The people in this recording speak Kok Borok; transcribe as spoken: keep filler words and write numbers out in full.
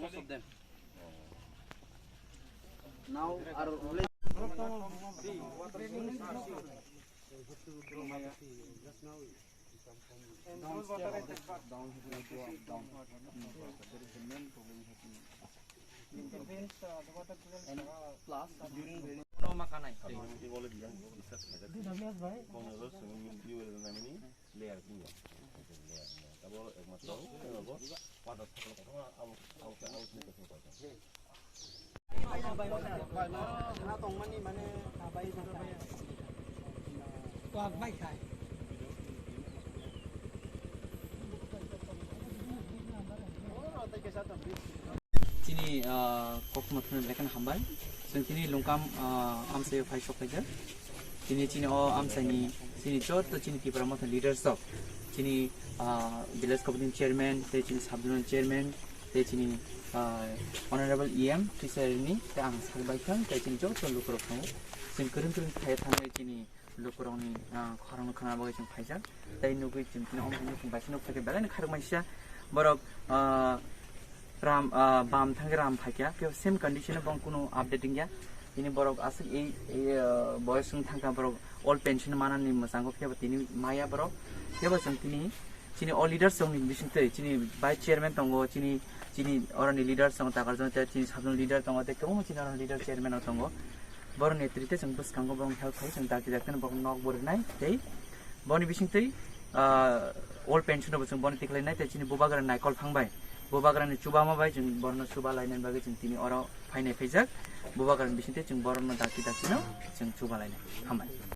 Most of them. Now are Chini, ah, kokma thani belai kheno hambai. Chwng tini Lungkam, ah, amchaio phai sok khaijak. Tini chini o amchaini chini joto chini Tipra Motha leaders rok, chini, ah, village committee chairman, tei chini sub zonal chairman, tei chini, ah, honorable E M Tisari ni tei ang sak bai thang, tei chini joto lukurok thango. Chwng kwrwng kwrwng khai thangwi chini lukurokni, ah, khorang khna bagwi chwng phaijak. Tei nugwi chwng tini omo hai nukung bai se nuk phaikhe belai no khairok maisa borok, ah, ram, ah, bam thangwi ram phaikha, khe same condition o bong kunu update wngya. Tini borok aswk ei, ei, ah, boyos wng thangkha, borok old pension manani mwchango khe bo tini maya borok. Khe bo chwng tini chini o leaders rokni bisingtwi chini vice chairman tongo, chini, chini oroni leaders tongo, Takarjong tei chini sub zonal leader tongo, tei kwbangma chini oroni leader chairman rok tongo. Borok netrite chwng bwskango borok help khai, chwng dakti dakti no borok nok bo rwnai tei boni bisingtwi, ah, old pension rokbo chwng bono tikhlainai tei chini bubagra Naikol Phang bai, bubagrani chubama bai chwng borokno chuba lainani bagwi chwng tini oro phainai phaijak. Bubagrani bisingtwi chwng borokno dakti dakti no chwng chuba lainai. Hambai.